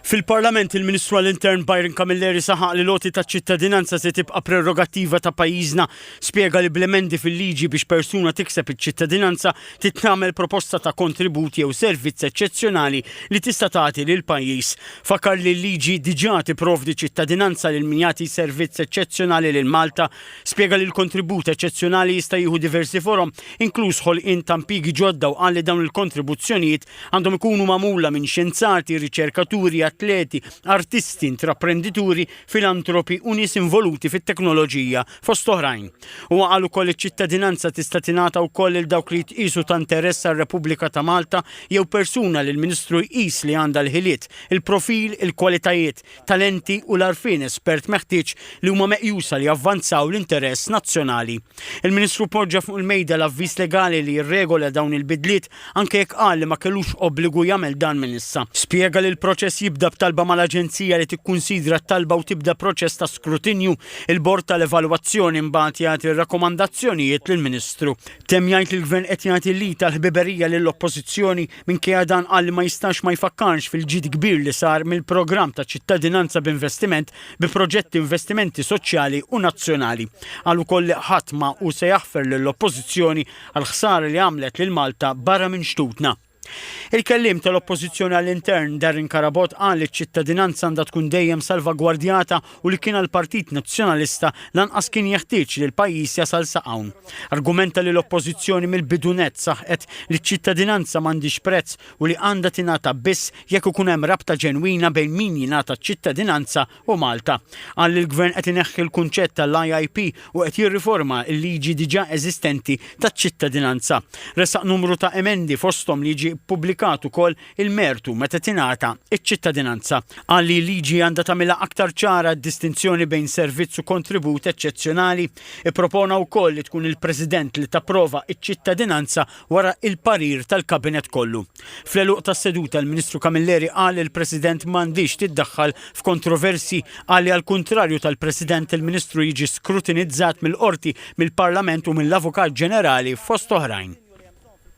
Fil-Parlament, il-Ministru għall-Intern Byron Camilleri saħaq li l-għoti taċ-ċittadinanza se tibqa' prerogattiva ta' pajjiżna. Spjega li bl-emendi fil-liġi biex persuna tikseb iċ-ċittadinanza trid tagħmel proposta ta' kontribut jew servizz eċċezzjonali li tista' tagħti lill-pajjiż. Fakkar li l-liġi diġà tipprovdi ċittadinanza lil min jagħti servizz eċċezzjonali lil Malta. Spjega li l-kontribut eċċezzjonali jista' jieħu diversi forom, inkluż ħolqien ta' impjiegi ġodda u qal li dawn il-kontribuzzjonijiet Għandhom ikunu magħmula minn xjenzati, riċerkaturi, atleti, artisti, intraprendituri, filantropi u nies involuti fit-teknoloġija, fost oħrajn. Huwa qal ukoll li ċ-ċittadinanza tista' tingħata wkoll lil dawk li jitqiesu ta' interess għar-Repubblika ta' Malta jew persuna li l-Ministru jqis li għandha l-ħiliet, il-profil, il-kwalitajiet, talenti u l-għarfien espert meħtieġ li huma meqjusa li javvanzaw l-interess nazzjonali. Il-Ministru poġġa fuq il-mejda l-avviż legali li jirregola dawn il-bidliet anke jekk qal li ma kellux obbligu jagħmel dan minn issa. Spjega li l-proċess jibda b'talba mal-Aġenzija li tikkunsidra t-talba u tibda proċess ta' skrutinju. Il-Bord tal-Evalwazzjoni mbagħad jagħti r-rakkomandazzjonijiet lill-Ministru. Temm jgħid li l-Gvern qed jagħti l-id tal-ħbiberija lill-Oppożizzjoni Minkejja dan qal li ma jistax ma jfakkarx fil-ġid kbir li sar mill-programm ta' ċittadinanza b'investiment bi proġetti investimenti soċjali u nazzjonali. Qal ukoll li ħadd ma hu se jaħfer lill-Oppożizzjoni għall-ħsara li għamlet lil Malta barra minn xtutna. Il-kelliem tal-Oppożizzjoni għall-Intern Darren Carabott qal li ċ-ċittadinanza għandha tkun dejjem salvagwardjata u li kien għall-Partit Nazzjonalista lanqas kien jeħtieġ li l-pajjiż jasal sa hawn. Argumenta li l-Oppożizzjoni mill-bidu nett saħqet li ċ-ċittadinanza m'għandhiex prezz u li għandha tingħata biss jekk ikun hemm rabta ġenwina bejn min jingħata ċ-ċittadinanza u Malta. Qal li l-Gvern qed ineħħi l-kunċett tal-IIP u qed jirriforma l-liġi diġà eżistenti taċ-ċittadinanza. Ressaq numru ta' emendi fosthom li jiġi ppubblikat ukoll il-mertu meta tingħata ċ-ċittadinanza. Qal li l-liġi għandha tagħmilha aktar ċara d-distinzjoni bejn servizz u kontribut eċċezzjonali. Ippropona wkoll li tkun il-President li tapprova ċ-ċittadinanza wara l-parir tal-Kabinett kollu. Fl-għeluq tas-seduta l-Ministru Camilleri qal li l-President m'għandhiex tiddaħħal f'kontroversji. Qal li għall-kuntrarju tal-President il-Ministru jiġi skrutinizzat mill-Qorti, mill-Parlament u mill-Avukat Ġenerali fost oħrajn.